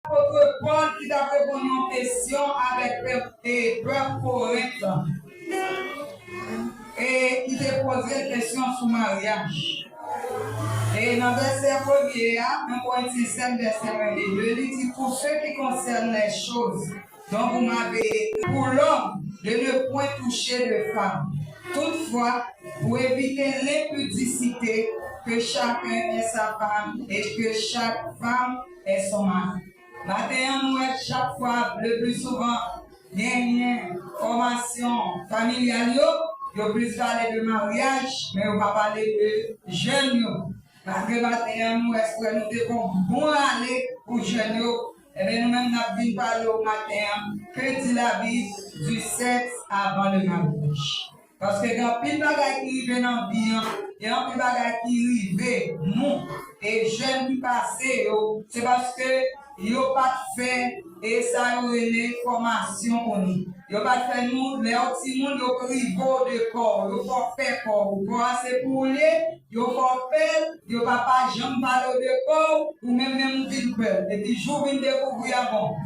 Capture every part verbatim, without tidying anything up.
Apot Pòl ki t ap reponn yon kesyon avèk pèp, e pèp Korent lan. E ki te poze l kesyon sou maryaj. E nan vèsè premye a, en Korentyen sèt, vèsè en e de, li di, pour ce qui concerne les choses dont vous m'avez écrit, pour l'homme de ne point toucher de femme. Toutefois, pour éviter l'impudicité, que chacun ait sa femme et que chaque femme ait son mari. Maten an, nou wè chak fwa, le plus souvent, genyen fòmasyon familyal yo, yo plis pale de maryaj, men yo pa pale de jèn yo. Malgre maten an, nou wè frè nou te fè yon bon rale pou jèn yo, ebyen, nou menm n ap vin pale w maten an, que dit la Bible du sexe avant le mariage? Paske gen anpil bagay ki rive nan vi an, gen anpil bagay ki rive nou, e jèn ki pase yo, se paske yo pa t fè, e sa yo rele fòmasyon pou nou. Yo pa t fè nou, lè w timoun, yo prive w de kò w, yo fè w pè kò w. Kò a se pou w l ye, yo fè w pè l, yo pa pa janm pale w de kò w, ou menm menm ou vin pè l. Epi jou w vin dekouvri a, bon,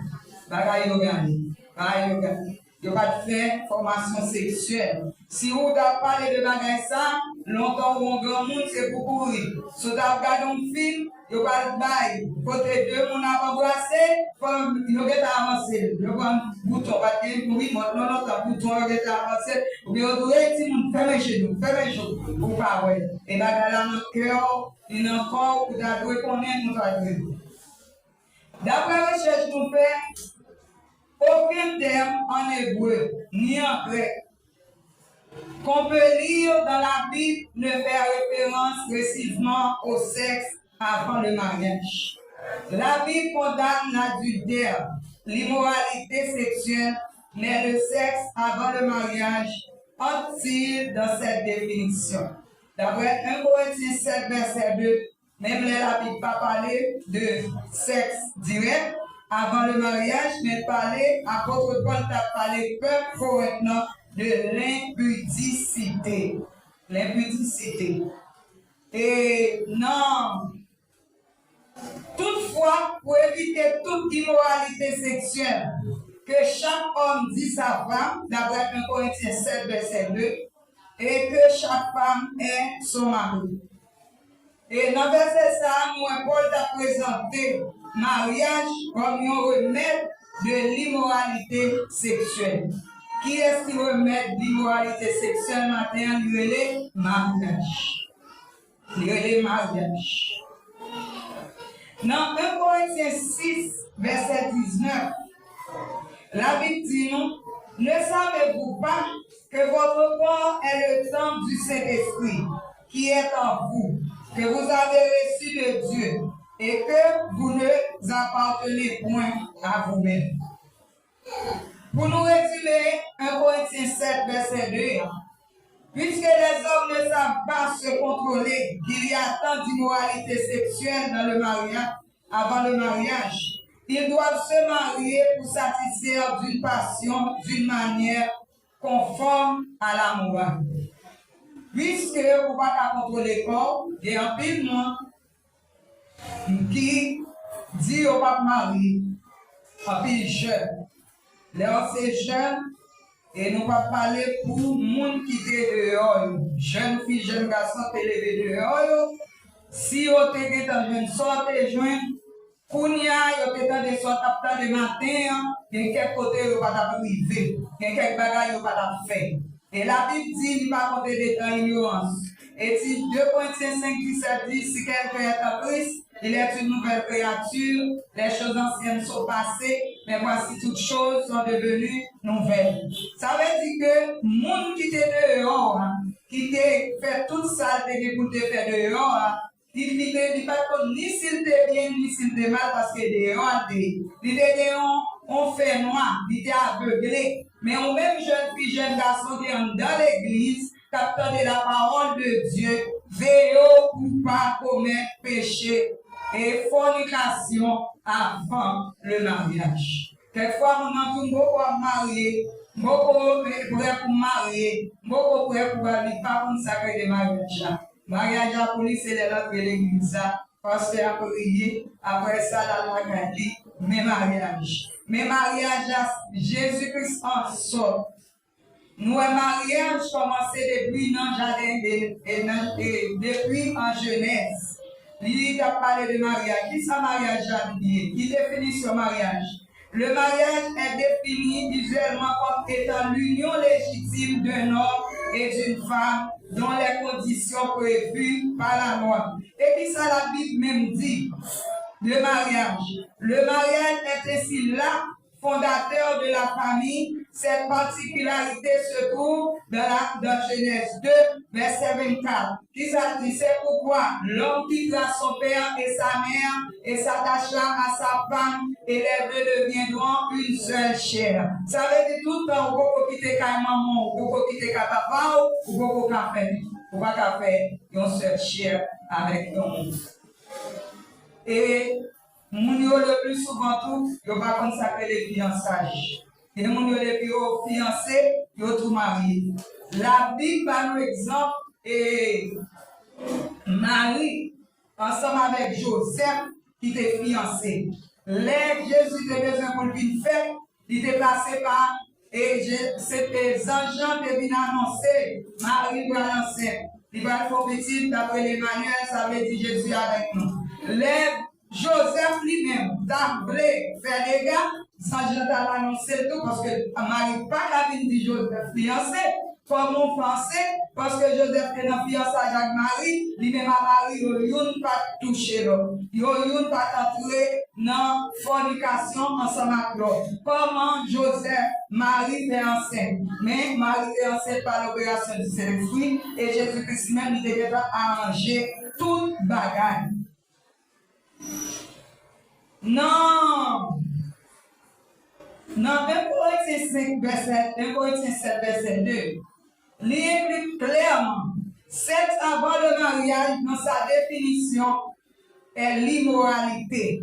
bagay yo gade, bagay yo gade. Yo pa t fè fòmasyon seksyèl. Si ou t ap pale de bagay sa, lontan ou yon granmoun, se pou kouri. Si w t ap gade yon fim, yo pral bay kote de moun ap anbrase, fò yo gentan avanse. Yo pran bouton, pa t gen rimòt non, lontan bouton yo gentan avanse. Oubyen yo di w, "Ey timoun, fèmen je nou, fèmen je w," ou pa wè. E bagay la nan kè w, li nan kò w, ou ta dwe konnen, nou ta dwe. Daprè rechèch nou fè, aucun terme en hébreu ni en grec qu'on peut lire dans la Bible ne fait référence précisément au sexe avant le mariage. La Bible condamne l'adultère, l'immoralité sexuelle, mais le sexe avant le mariage entre-t-il dans cette définition? Daprè en Korentyen sèt, vèsè de, menm lè Labib pa pale de sèks dirèk avan le maryaj, men l pale, apot Pòl t ap pale pèp Korent lan de lenpidisite. Lenpidisite. E nan, toutfwa, pou evite tout imoralite seksyèl, que chaque homme dit sa femme, daprè en Korentyen sèt, vèsè de, et que chaque femme ait son mari. E nan vèsè sa a, nou wè Pòl t ap prezante maryaj kòm yon remèd de limoralite seksyèl. Kiyès ki remèd limoralite seksyèl maten an? Li rele maryaj. Li rele maryaj. Nan en Korentyen sis, vèsè diznèf, Labib di nou, Ne savez-vous pas que votre corps est le temple du Saint-Esprit qui est en vous, que vous avez reçu de Dieu, et que vous ne vous appartenez point à vous-même? Pou nou rezime en Korentyen sèt, vèsè de a, Puisque les hommes ne savent pas se contrôler, qu'il y a tant d'immoralité sexuelle dans le mariage, avant le mariage, ils doivent se marier pour satisfaire d'une passion, d'une manière conforme à la morale. Piske ou pa ka kontwole kò w, gen anpil moun ki di yo p ap marye. Anpil jèn. Lè w se jèn, e nou p ap pale pou moun ki te deyò yo. Jèn fi, jèn gason te leve deyò yo. Si yo te gentan jwenn sa w te jwenn, kounye a yo te tande sa w t ap tande maten an, gen kèk kote yo pa t ap rive, gen kèk bagay yo pa t ap fè. E Labib di li pa konte de tan inyorans. E si de Korentyen senk disèt di, Si quelqu'un est en Christ, il est une nouvelle créature, les choses anciennes sont passées, mais voici toutes choses sont devenues nouvelles. Sa vle di ke moun ki te deyò a, ki te fè tout sa l te gen pou l te fè deyò a, li, li te, li pa t konn ni si l te byen, ni si l te mal, paske deyò a l te ye. Li te gen yon, yon fènwa, li te avegle. Men ou menm jèn fi, jèn gason ki anndan legliz, k ap tande la parole de Dieu, veye w pou w pa komèt peche e fònikasyon avan le maryaj. Kèk fwa, moun nan di w, "M poko ap marye, m poko, eh, prè pou m marye, m poko prè pou ba," li pa konn sa k rele maryaj la. Maryaj la pou li, se lè l antre legliz la, pastè a priye, apre sa, l al lakay li, men maryaj. Men maryaj la, Jezi Kris an sòt. Nou wè maryaj kòmanse depi nan jaden Eden, e nan, e depi an Jenèz. Li t ap pale de maryaj. Kisa maryaj la ye? Ki definisyon maryaj? Le mariage est défini usuellement comme étant l'union légitime d'un homme et d'une femme dont les conditions prévues par la loi. E kisa Labib menm di de maryaj? Le mariage est ainsi l'acte fondateur de la famille. Cette particularité se trouve dans la, dans Genèse deux, verset vingt-quatre. Kisa l di? C'est pourquoi l'homme quittera son père et sa mère et s'attachera à sa femme et les deux deviendront une seule chair. Sa vle di tout tan ou poko kite kay manman w, ou poko kite kay papa w, ou poko ka fè, ou pa ka fè yon sèl chè avèk yon moun. E moun yo le pli souvan tou, yo pa konn sa k rele fiyansaj. Gen moun yo depi yo fiyanse, yo tou marye. Labib ba nou egzanp e Mari ansanm avèk Jozèf ki te fiyanse. Lè Jezi te bezwen pou l vin fèt, li te pase pa e Je- se te zanj lan te vin anonse Mari pral ansent. Li pral fè yon pitit, l ap rele Emanyèl, sa vle di Jezi avèk nou. Lè Jozèf li menm t ap vle fè dega, zanj lan t al anonse l tou, paske Mari pa ka vin di Jozèf li ansent. Kòman w fè ansent? Paske Jozèf te nan fiyansaj ak Mari, li menm a Mari yo, youn pa t touche lòt. Yo, youn pa t antre nan fònikasyon ansanm ak lòt. Kòman Jozèf, Mari fè ansent? Men Mari te ansent pa loperasyon di Sentespri, e Jezi Kris li menm li te gentan aranje tout bagay. Nan, nan en Korentyen senk vèsè, en Korentyen sèt vèsè de, li ekri klèman, sèks avan le maryaj nan sa definisyon est l'immoralité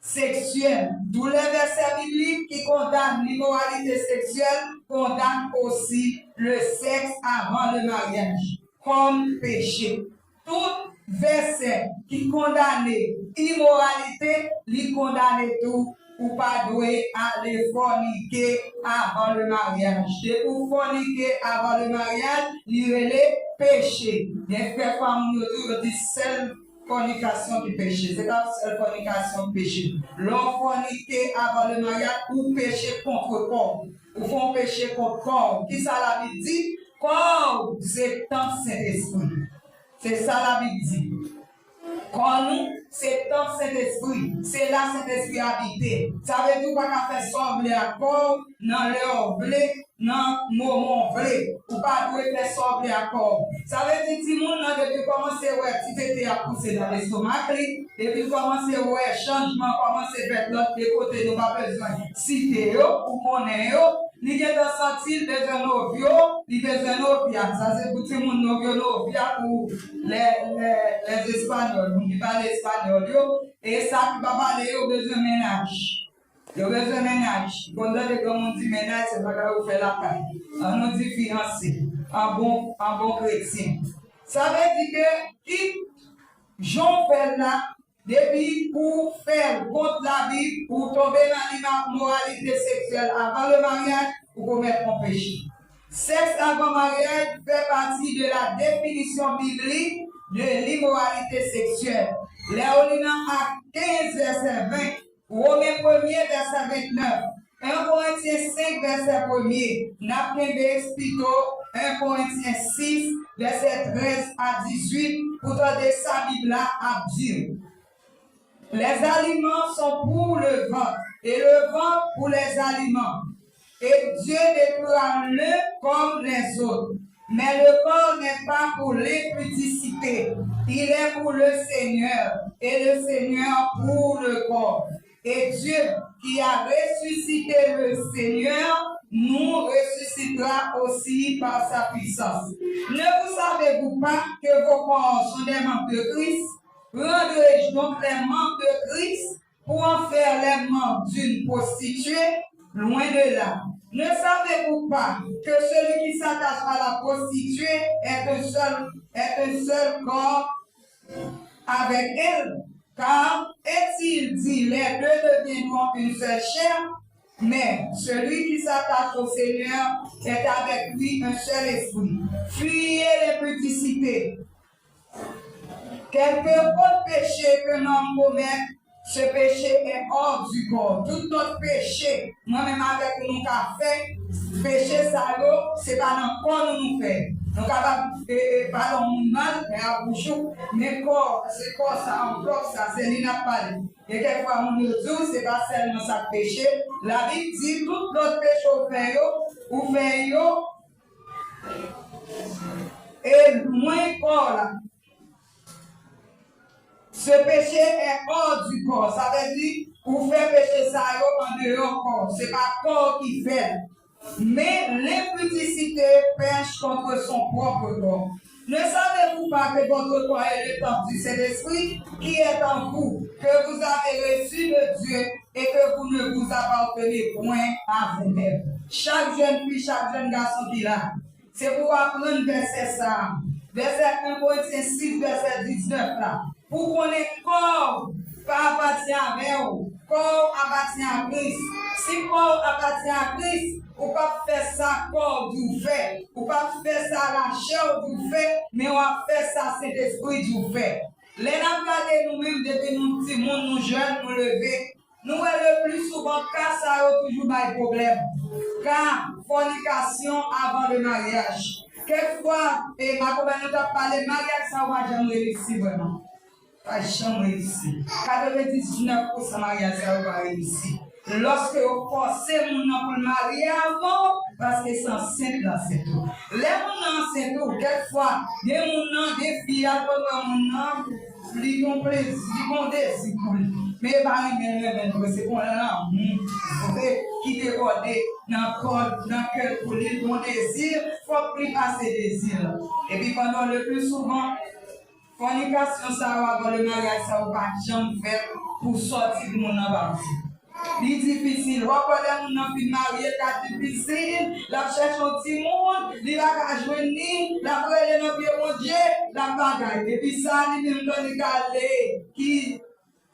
sexuelle. Tous les versets bibliques qui condamnent l'immoralité sexuelle condamnent aussi le sexe avant le mariage comme péché. Tout vèsè ki kondane imoralite, li kondane tou ou pa dwe ale fònike avan le maryaj. Depi w fònike avan le maryaj, li rele peche. Gen kèk fwa moun yo tou yo di sèl fònikasyon ki peche. Se pa sèl fònikasyon ki peche. Lè w fònike avan le maryaj, ou peche kont kò w. Ou fè yon peche kont kò w. Kisa Labib di? Kò w se tanp Sentespri. Se sa Labib di. Kò nou se tanp Sentespri. Se la Sentespri abite. Sa vle di ou pa ka fè sa w vle ak kò w, nan lè w vle, nan moman w vle. Ou pa dwe fè sa w vle ak kò w. Sa vle di timoun nan depi l kòmanse wè ti tete ap pouse nan lestomak li, depi l kòmanse wè chanjman kòmanse fèt lòt de kote nou pa bezwen site yo, ou konnen yo, li gentan santi l bezwen novyo, li bezwen novya. Sa se pou timoun novyo, novya pou lè, lè, lè espanyòl, moun ki pale espanyòl yo, e sa ki pa pale yo bezwen mennaj. Yo bezwen mennaj. Ou konn tande granmoun di mennaj, se bagay ou fè lakay. An nou di fiyanse. An bon, an bon kretyen. Sa vle di ke kit jan w fè l la, depi ou fè l kont Labib, ou tonbe nan limoralite seksyèl avan le maryaj, ou komèt yon peche. Sèks avan maryaj fè pati de la definisyon biblik de limoralite seksyèl. Lè w li nan Ak kenz vèsè ven, Women premye vèsè vennèf, en Korentyen senk vèsè premye, n ap kenbe pito en Korentyen sis vèsè trèz a dizuit pou tande sa Bib la ap di. Les aliments sont pour le ventre et le ventre pour les aliments. Et Dieu déploiera l'un comme les autres. Mais le corps n'est pas pour l'impudicité, il est pour le Seigneur, et le Seigneur pour le corps. Et Dieu, qui a ressuscité le Seigneur, nous ressuscitera aussi par sa puissance. Ne vous savez-vous pas que vos corps sont des membres de Christ? Rendrai-je donc les membres de Christ pour en faire les membres d'une prostituée? Loin de là. Ne savez-vous pas que celui qui s'attache à la prostituée est un seul, est un seul corps avec elle? Car, est-il dit, les deux deviendront une seule chair, mais celui qui s'attache au Seigneur est avec lui un seul esprit. Fuyez l'impudicité. Quelque autre péché qu'un homme commet, ce péché est hors du corps. Tout lòt peche, mwen menm avèk ou, nou ka fè, peche sa yo, se pa nan kò nou nou fè. Nou kapab e, e, pale yon moun mal, men ak bouch ou, men kò, se kò sa, anvlòp sa, se li n ap pale. E kèk fwa, moun yo di w, se pa sèlman sa k peche. Labib di, tout lòt peche ou fè yo, ou fè yo, e lwen kò w la. Ce péché est hors du corps. Sa vle di, ou fè peche sa yo andeyò kò. Se pa kò ki fè l. Mais l'impudicité pèche contre son propre corps. Ne savez-vous pas que votre corps est le temple du Saint-Esprit qui est en vous, que vous avez reçu de Dieu et que vous ne vous appartenez point à vous-même? Chak jèn fi, chak jèn gason ki la, se pou w aprann vèsè sa a. Vèsè en Korentyen sis, vèsè diznèf la. Pou konnen kò w pa apatyen avè w, kò w apatyen a Kris. Si kò w apatyen a Kris, ou p ap fè sa kò w di w fè, ou p ap fè sa lachè w di w fè, men w ap fè sa Sentespri di w fè. Lè n ap gade nou menm, depi nou timoun, nou jèn, nou leve, nou wè le pli souvan ka sa yo toujou bay pwoblèm. Ka fònikasyon avan le maryaj. Kèk fwa, e makomè nou t ap pale, maryaj sa yo pa janm reyisi vrèman. Pa janm reyisi. Katrevendiznèf pousan maryaj sa yo pa reyisi. Lòske yo fòse moun nan pou l marye avan w, paske se ansent l ansent ou. Lè moun nan ansent ou, kèk fwa, gen moun nan, gen fi a, lè w wè moun nan, li gon plezi, li gon dezi pou li. Men e pa renmen l renmen l vre, se gon lanmou vre ki debòde nan kò l, nan kè l pou li, l gon dezi, fòk li pase dezi l. Epi pandan le pli souvan, fònikasyon sa yo avan le maryaj sa yo pa janm fèt pou sòti pou moun nan pati. Li difisil. W ap wè lè moun nan fin marye, l ka difisil, l ap chèche yon timoun, li pa ka jwenn li, l ap rele nan pye Bondye, l ap bagay. Epi sa li menm, tandis ke li ki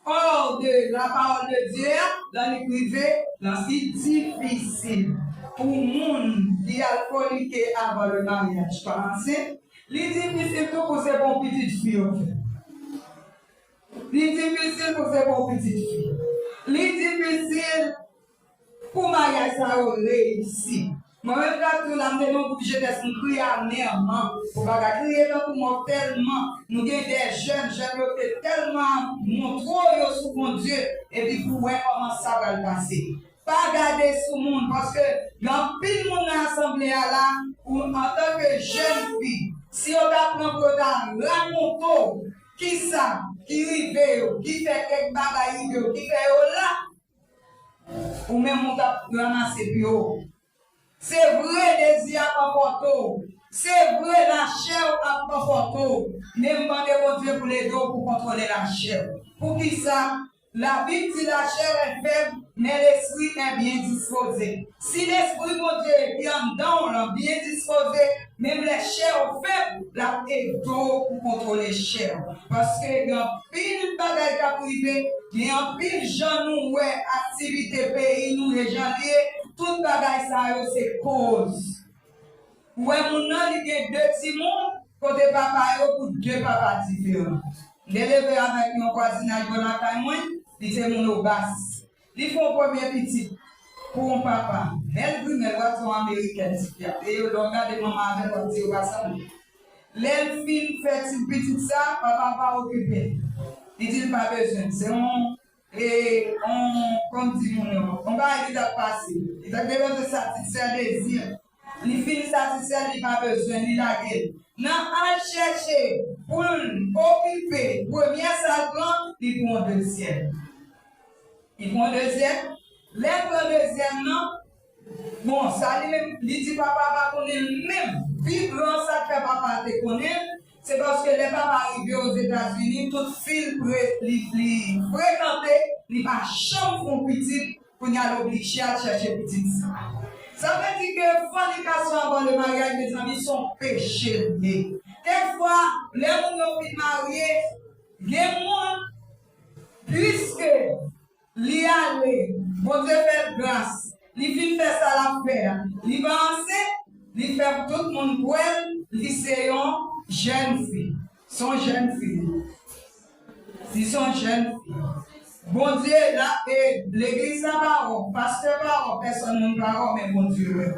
hors de la parole de Dieu a, lè li rive, lè li difisil pou moun ki al fònike avan le maryaj pa ansent, li difisil tou pou se bon pitit fi yo fè. Li difisil pou se bon pitit fi. Li difisil pou maryaj sa yo reyisi. Mwen menm, gade tou la, m te nan gwoup jenès, m kriye amèman pou bagay. Kriye tankou mò tèlman nou gen de jèn, jèn yo te tèlman montre yo sou Bondye, epi pou wè kòman sa pral pase. Pa gade sou moun, paske gen anpil moun nan asanble a la, ou antanke jèn fi, si yo ta pran pou yo ta rakonte w kisa ki rive yo, ki fè kèk bagay rive yo, ki fè yo la, ou menm ou t ap ranmase pye w. Se vre, dezi ap anpòte w. Se vre, lachè w ap anpòte w. Men m mande Bondye pou l ede w pou kontwole lachè w. Poukisa? Labib di, la chair est faible, mais l'esprit est bien disposé. Si lespri Bondye ki anndan w lan byen dispoze, menm lè chè w fèb, l ap ede w pou kontwole chè w. Paske gen anpil bagay k ap rive, gen anpil jan nou wè aktivite peyi nou e jan l ye, tout bagay sa yo se koz. Ou wè moun nan, li gen de timoun, kote papa yo pou de papa diferan. M te leve avèk yon vwazinaj bò lakay mwen, li se moun Obas. Li fè yon premye pitit pou yon papa. Bèl grimèl, w ap di yon amerikèn ti fi a. E yo, lè w gade manman avè l, w ap di yo pa sanble. Lè l fin fè ti pitit sa, papa pa okipe l. Li di l pa bezwen l. Se yon, e, yon, kòm di moun yo, yon bagay ki t ap pase. Li t ap depanse sa ti sè Dezi. Li fin satisfè l, li pa bezwen, li lage l. Nan al chèche pou l okipe premyè sa l pran, li pran dezyèm. Li pran dezyèm. Lè l pran dezyèm nan, bon, sa li menm, li di papa pa konnen l menm. Pi gran sa k fè papa te konnen l, se paske lè papa rive Ozetazini, tout fi l pre-, li, li frekante, li pa janm fè yon pitit, kounye a l oblije al chèche pitit sa. Sa vle di ke fònikasyon avan le maryaj, mezanmi, se yon peche l ye. Kèk fwa, lè moun yo fin marye, gen moun, Piske li ale, Bondye fè l gras, li fin fè sa l ap fè a, li pa ansent, li fè pou tout moun kwè l, li se yon jèn fi. Se yon jèn fi. Li se yon jèn fi. Bondye la, e legliz la pa wè w, pastè pa wè w, pèsòn moun pa wè w, men Bondye wè.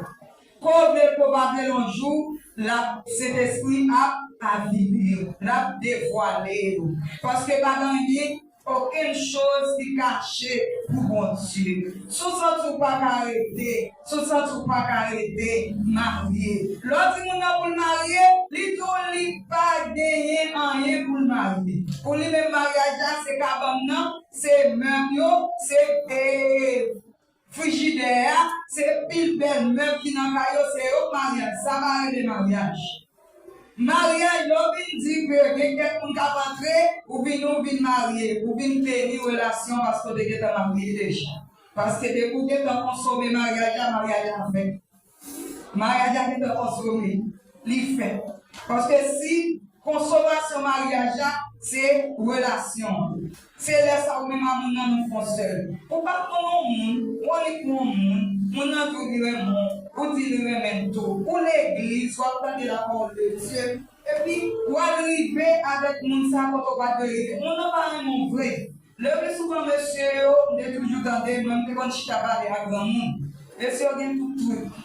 Ke w vle, ke w pa vle, yon jou, l ap, Sentespri ap avili yo, l ap devwale yo. Paske pa gen anyen, okenn choz ki kache pou Bondye. Si w santi w pa ka rete, si w santi w pa ka rete, marye. Lè w di moun nan pou l marye, li di w li pa genyen anyen pou l marye. Pou li menm, maryaj la, se kabann nan, se mèb yo, se, e, frijidè a, se pil bèl mèb ki nan kay yo, se yo k maryaj. Sa pa rele maryaj. Maryaj, lè w vin di ke gen kèk moun k ap antre, ou vin, ou vin marye, ou vin beni relasyon paske w te gentan marye deja. Paske depi w gentan konsome maryaj la, maryaj la fèt. Maryaj la gentan konsome, li fèt. Paske si konsomasyon maryaj la, se relasyon an. Se lè sa ou menm ak moun nan nou fè yon sèl. Ou pa konn yon moun, ou annik yon moun, moun nan di w li renmen w, ou di li renmen l tou. Ou legliz, w ap tande lapawòl de Dye, epi w al rive avèk moun sa kote w pa t dwe rive. Moun nan pa renmen w vre. Le pli souvan, mesye yo, m te toujou tande, mwen, m te konn chita pale ak granmoun. Mesye yo gen tout trik.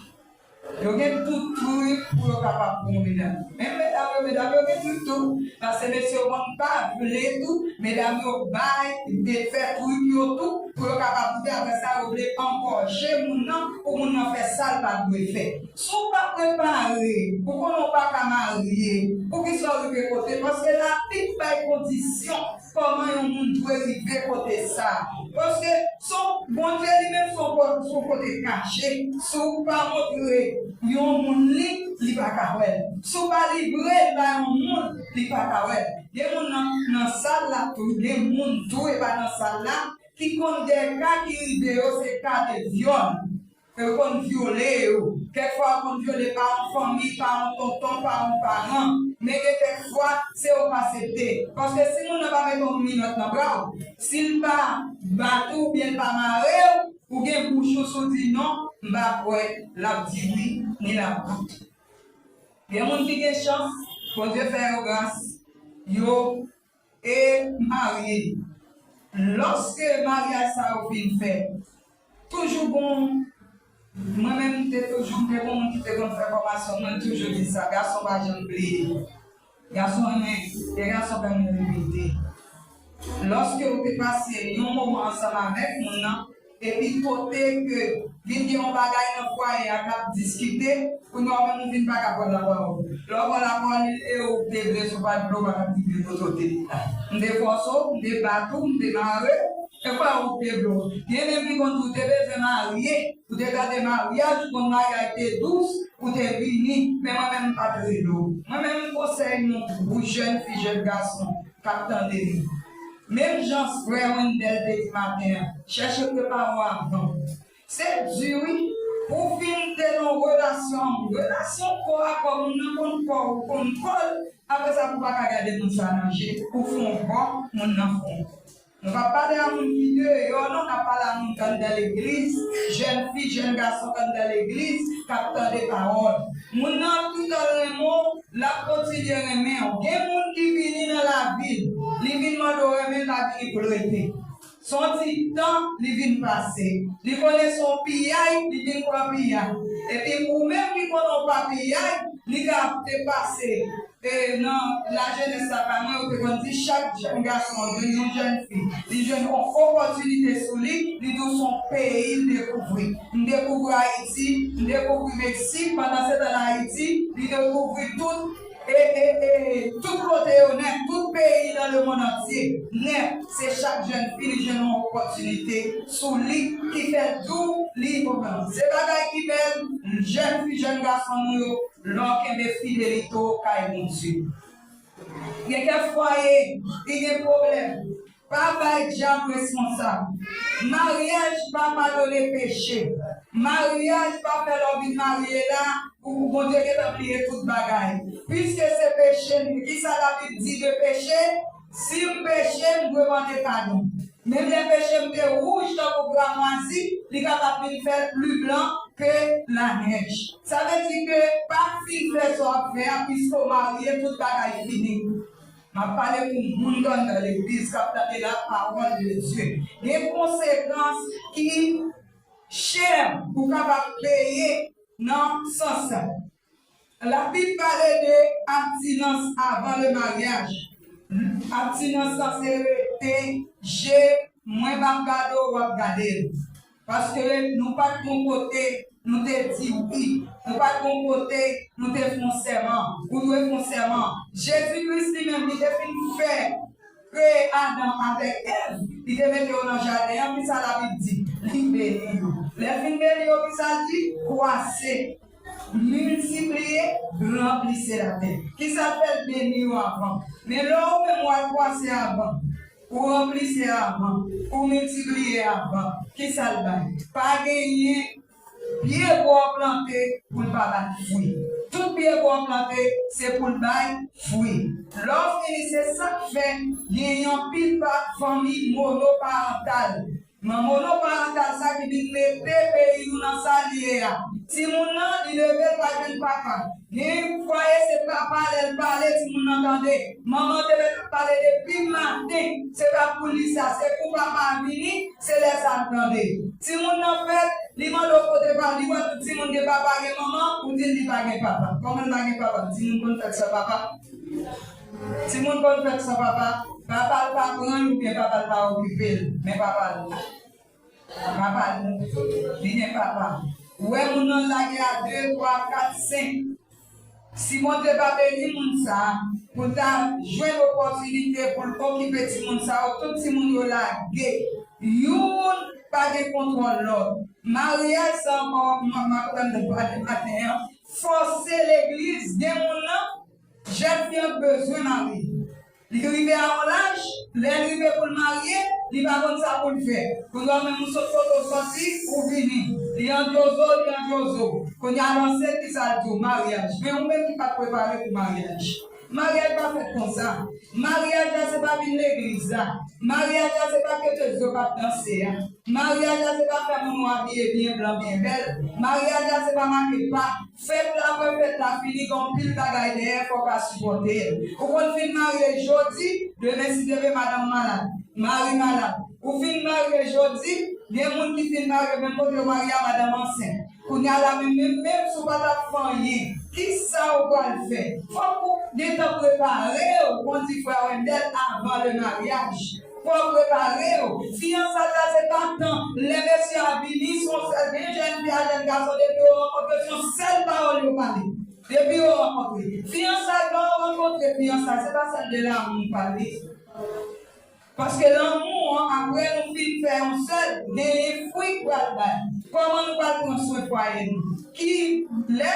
Yo gen tout trik pou yo kapab pran medam. Men medam yo, medam yo gen trik tou. Paske mesye yo konn pa vle tou, medam yo bay, de fè trik yo tou, pou yo kapab moute. Apre sa, yo vle angòje moun nan, pou moun nan fè sa l pa dwe fè. Si w pa prepare, ou konnen w pa ka marye, poukisa w rive kote? Paske Labib bay kondisyon kòman yon moun dwe rive kote sa. Paske se yon, Bondye li menm se yon ko-, se yon kote kache. Si w pa montre yon moun li, li pa ka wè l. Si w pa livre l ba yon moun, li pa ka wè l. Gen moun nan, nan sal la tou, gen moun tou, e pa nan sal la, ki konn de ka ki rive yo, se ka de vyòl. Yo konn vyole yo. Kèk fwa, yo konn vyole pa yon fanmi, pa yon tonton, pa yon paran. Men gen kèk fwa, se yo k asepte. Paske si moun nan pa mete yon minòt nan bra w, si l pa bat ou oubyen l pa mare w, ou gen bouch ou, si w di non, m pa kwè l ap di wi, ni l ap bout. Gen moun ki gen chans, Bondye fè yo gras, yo e marye. Lòske maryaj sa yo fin fèt, toujou gon, mwen menm, m te toujou, m te gon moun ki te konn fè fòmasyon, mwen toujou di sa, gason pa janm bliye. Gason renmen, e gason pa renmen repete. Lòske ou te pase yon moman ansanm avèk moun nan, epi kote ke vin gen yon bagay nan fwaye a k ap diskite, kounye a ou menm ou vin pa ka pran lapawòl. Lè w pran lapawòl, e ou te vle, si w pa t vle, ou pa t ap rive kote w te ye la. M te fòse w, m te bat ou, m te mare w, e fwa ou te vle w. Gen menm ki konn di w te bezwen marye, ou te tande maryaj, ou konn maryaj te dous, ou te vini, men mwen menm m pa t rele w. Mwen menm, konsèy mwen pou jèn fi, jèn gason k ap tande m. Menm jan frè Wendell te di maten an, chèche prepare w avan. Se di wi, pou w fin te nan relasyon, relasyon kò a kò, moun nan konn kò w, ou konn kò l, apre sa pou w pa ka gade moun sa nan je, ou fè yon kò, moun nan fè yon kò. Nou p ap pale a moun ki deyò, non, n ap pale a moun k anndan legliz, jèn fi, jèn gason k anndan legliz, k ap tande pawòl. Moun nan ap toutan renmen w, l ap kontinye renmen w. Gen moun ki vini nan lavi l, li vin mande w renmen l, pa vini pou l rete. Se yon ti tan li vin pase. Li konnen se yon piyay, li vin pran piyay. Epi ou menm ki konnen w pa piyay, li ka te pase, e, nan lajenès la, pa mwen, yo te konn di chak jèn gason jwenn yon jèn fi, li jwenn yon opòtinite sou li, li di w se yon peyi l dekouvri. M dekouvri Ayiti, m dekouvri Meksik, pandan se tan nan Ayiti, li dekouvri tout e, e, e, tout kote yo nèt, tout peyi nan lemonn antye nèt. Se chak jèn fi li jwenn yon opòtinite sou li ki fè l di w li, se bagay ki bèl, jèn fi, jèn gason nou yo, lè w kenbe fidelite w kay Bondye. Gen kèk fwaye ki gen pwoblèm. Pa bay dyab responsab. Maryaj pa padone peche. Maryaj pa fè lè w vin marye la, ou, ou Bondye gentan bliye tout bagay. Piske se peche m, kisa Labib di de peche? Si m peche, m dwe mande padon. Menm lè peche m te wouj tankou gramwazi, li kapab vin fè l pli blan ke lanèj. Sa vle di ke pa fin fè sa w ap fè a, piske w marye, tout bagay fini. M ap pale pou moun k anndan legliz k ap tande la parole de Dieu. Gen konsekans ki chè ou kapab peye nan sans sa. Labib pale de abstinence avant le mariage. Abstinans lan se rete je, mwen p ap gade w, w ap gade l. Paske nou pa t gon kote nou te di wi. Nou pa t gon kote nou te fè yon sèman. Ou dwe fè yon sèman. Jezi Kris li menm, li te fin fè kreye Adan avèk Èv, li te mete yo nan jaden an, kisa Labib di? Li beni yo. Lè l fin beni yo, kisa l di? Kwase, miltipliye, ranplise latè. Kisa l fè l beni yo avan? Men lè ou menm w al kwase avan, ou ranplise avan, ou miltipliye avan, kisa l bay? Pa genyen pye bwa w plante pou l pa bay fwi. Tout pye bwa w plante, se pou l bay fwi. Lè w fini, se sa k fè gen yon pil pa fanmi monoparantal. Nan monoparantal sa ki vin mete peyi nou nan sa l ye a. Timoun nan, li leve, l pa jwenn papa. Gen fwaye se papa, lè l pale, timoun nan tande. Manman te mèt ap pale depi maten, se pa pou li sa, se pou papa a vini, se lè sa l tande. Timoun nan fèt, li mande w kote pa, li wè tout timoun gen papa, gen manman, ou di l li pa gen papa. Kòman l pa gen papa? Timoun konn fèt san papa? Timoun konn fèt san papa? Papa l pa pran l oubyen papa l pa okipe l, men papa l la. Papa l, li gen papa. Ou wè moun nan lage a de, twa, kat, senk. Si Bondye pa beni moun sa a, pou l ta jwenn opòtinite pou l okipe timoun sa yo, tout timoun yo lage. Youn pa gen kontwòl lòt. Maryaj sa ankò, m, m ap pale maten an, fòse legliz, gen moun nan, jèn fi an bezwen mari. Li rive a yon laj, lè l rive pou l marye, li pa konn sa pou l fè. Kounye a menm ou sot kote w soti, ou vini. Li andyozo, li andyozo. Kounye a l ansent, kisa l di w? Maryaj. Men ou menm ki pa t prepare pou maryaj. Maryaj pa fèt konsa. Maryaj la se pa vin legliz la. Maryaj la se pa ketezyo k ap danse a. Maryaj la se pa fè moun ou abiye byen blan, byen bèl. Maryaj la se pa make pa. Fèt la, apre fèt la fini, gen yon pil bagay dèyè, fò w ka sipòte l. Ou konn fin marye jodi, demen si Dye vle madanm malad, mari malad. Ou fin marye jodi, gen moun ki fin marye menm kote yo marye a, madanm ansent. Kounye a la menm, menm, menm si w pa t ap fè anyen, kisa w pral fè? Fòk ou gentan prepare w, kon di frè Wendell, avant le mariage. Fò w prepare w. Fiyansay la se pa tan. Lè mesye a vini, se yon sèl, gen jèn fi a, jèn gason, depi yo rankontre, se yon sèl pawòl yo pale. Depi yo rankontre. Fiyansay la, ou rankontre fiyansay, se pa sèl de lanmou w pale. Paske lanmou an, apre nou fin fè yon sèl, genyen fwi k pral bay. Kòman nou pral pran swen fwaye nou? Ki lè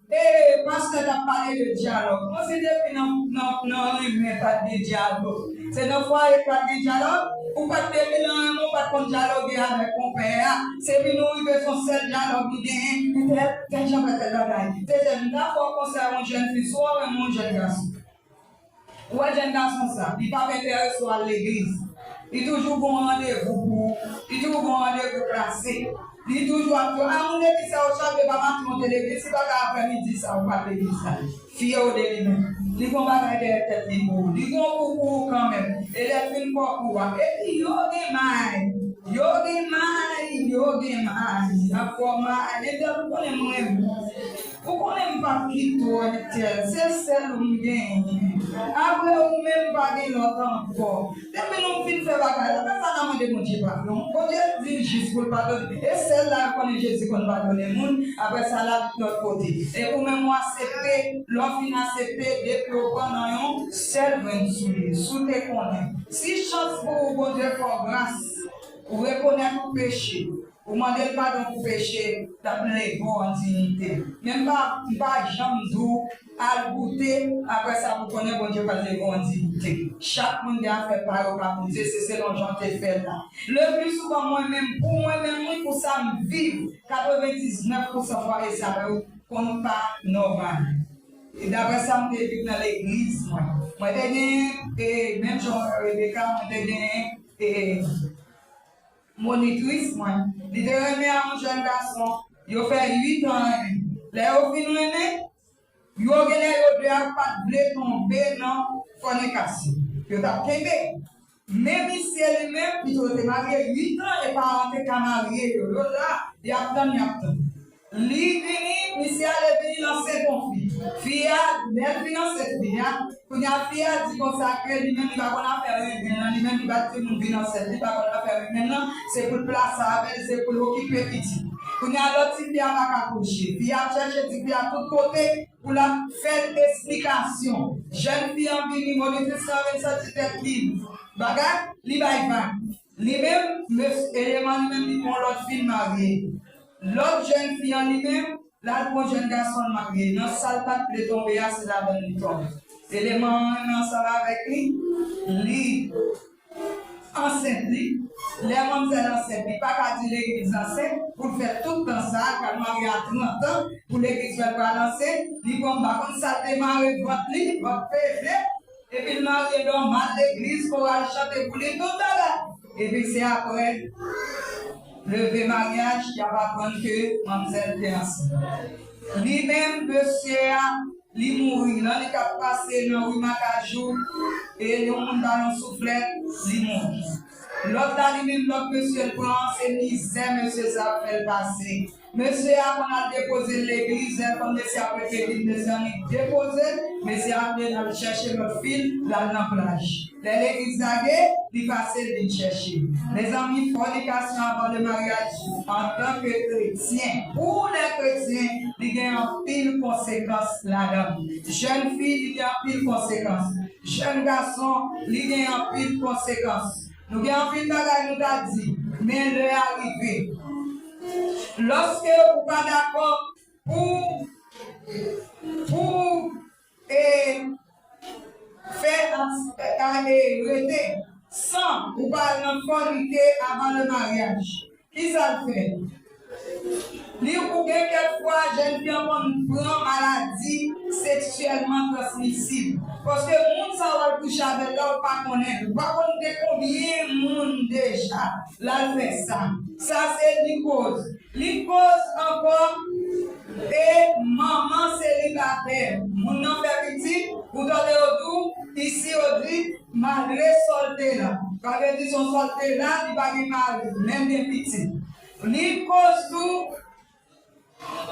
E pastè t ap pale de dyalòg. Bon, si depi nan, nan, nan renmen pa t gen dyalòg. Se nan fwaye pa t gen dyalòg, ou pa t depi nan renmen, ou pa t konn dyaloge avèk konpè a. Se vin ou rive se yon sèl dyalòg ki genyen, tèl, tèl jan fè tèl bagay. Se tèl, m ta fè w konsèy yon jèn fi, si w renmen yon jèn gason. Ou wè jèn gason sa, li p ap enterese w al legliz. Li toujou gon randevou pou, li toujou gon randevou klase. Li toujou ap di w, a moun legliz sa yo chak de pa maten w te legliz, si pa ka aprèmidi sa ou pa t legliz la. Fye w de li menm. Li gon bagay dèyè tèt li pou ou. Li gon kou pou ou kanmenm. E lè l fin fè w kou a. Epi yo gen may. Yo gen may. Yo gen may. Y ap fè w may. Entèl ou konnen m renmen w. Ou konnen m p ap kite w, Entèl, se sèl ou m genyen. Apre ou menm, m pa gen lòt ankò. Depi nou fin fè bagay la, apre sa n a mande Bondye padon. Bondye di l jis pou l padone. E sèl la yo konnen Jezi konn padone moun, apre sa l ap lòt kote. E ou menm ou aksepte, lè w fin aksepte, depi w pran nan yon sèl grenn soulye. Si w te konnen. Si chans pou ou, Bondye fè w gras, ou rekonèt ou peche. Ou mande l padon pou peche, l ap leve w an diyite. Men m pa, m pa janm di w al goute, apre sa pou konnen Bondye pral leve w an diyite. Chak moun gen afè pa yo pa Bondye, se selon jan w te fè l la. Le pli souvan mwen menm, pou mwen menm, wi, pou sa m viv, katrevendiznèf pousan fwaye sa yo konn pa nòmal. E daprè sa m te viv nan legliz mwen. Mwen te gen, e, menm jan Rebecca, mwen te gen e, monitris mwen. Li te renmen a yon jèn gason. Yo fè uit an renmen. Lè yo fin renmen, yo genlè yo de a pa t vle tonbe nan fònikasyon. Yo t ap kenbe. Men misye li menm, pito yo te marye uit an e paran te ka marye yo. Yo la, y ap tann, y ap tann. Li vini, misye ale vin ansent yon fi. Fi a, lè l vin ansent fi a, kounye a fi a di konsa ke li menm li pa konn afè renmen nan, li menm li pa t di moun vin ansent, li pa konn afè renmen nan, se pou l plase avè l, se pou l okipe pitit. Kounye a lòt ti fi a pa ka kouche. Fi a ap chèche ti fi a tout kote pou l ap fè l esplikasyon. Jèn fi an vini, monitris lan vin santi tèt li bagay, li bay vag. Li menm, mes-, eleman li menm, li pran lòt fi l marye. Lòt jèn fi an li menm, l al pran jèn gason l marye. Nan sa l pa t vle tonbe a, se ladan l li tonbe. Eleman an renmen ansanm avèk li, li ansent li. Lè manmzèl ansent, li pa ka di legliz ansent pou l fè tout tan sa, l pral marye a trant an, pou legliz wè l pral ansent, li pran, m pa konn sa l te mare vant li, vant peze, epi l marye nòmal, legliz, koral chante pou li, tout bagay. Epi se apre leve maryaj, y ap aprann ke manmzèl te ansent. Li menm, mesye a, li mouri. Nan li t ap pase nan ri Makajou, e yon moun ba l yon souflèt, li mouri. Lòt la, li menm, lòt mesye l pran, se mizè mesye sa ap fè l pase. Mesye a konn al depoze l legliz, lè l konn mesye ap rete vin, mesye annik depoze l, mesye ap vle l al chèche lòt fi l, l al nan plaj. Lè legliz lage, li pase l vin chèche. Mezanmi, fònikasyon avan le maryaj, antanke kretyen, pou lè kretyen, li gen anpil konsekans ladan l. Jèn fi, li gen anpil konsekans. Jèn gason, li gen anpil konsekans. Nou gen anpil bagay nou ta di, men lè a rive. Lòske ou pa dakò pou, pou, e, fè, a, e, rete san ou pa al nan fònike avan le maryaj. Kisa l fè? Li, ou gen kèk fwa, jèn fi an konn pran maladi seksyèlman transmisib. Paske moun sa w al kouche avè l la, ou pa konnen l. Ou pa konn gen konbyen moun deja l al fè sa. Sa se li koz. Li koz ankò, e manman selibatè. Moun nan fè pitit, ou tande yo di w, isi yo di, malgre sa l te la. Sa vle di se yon sa l te la, li pa gen mari, menm gen pitit. Li koz tou,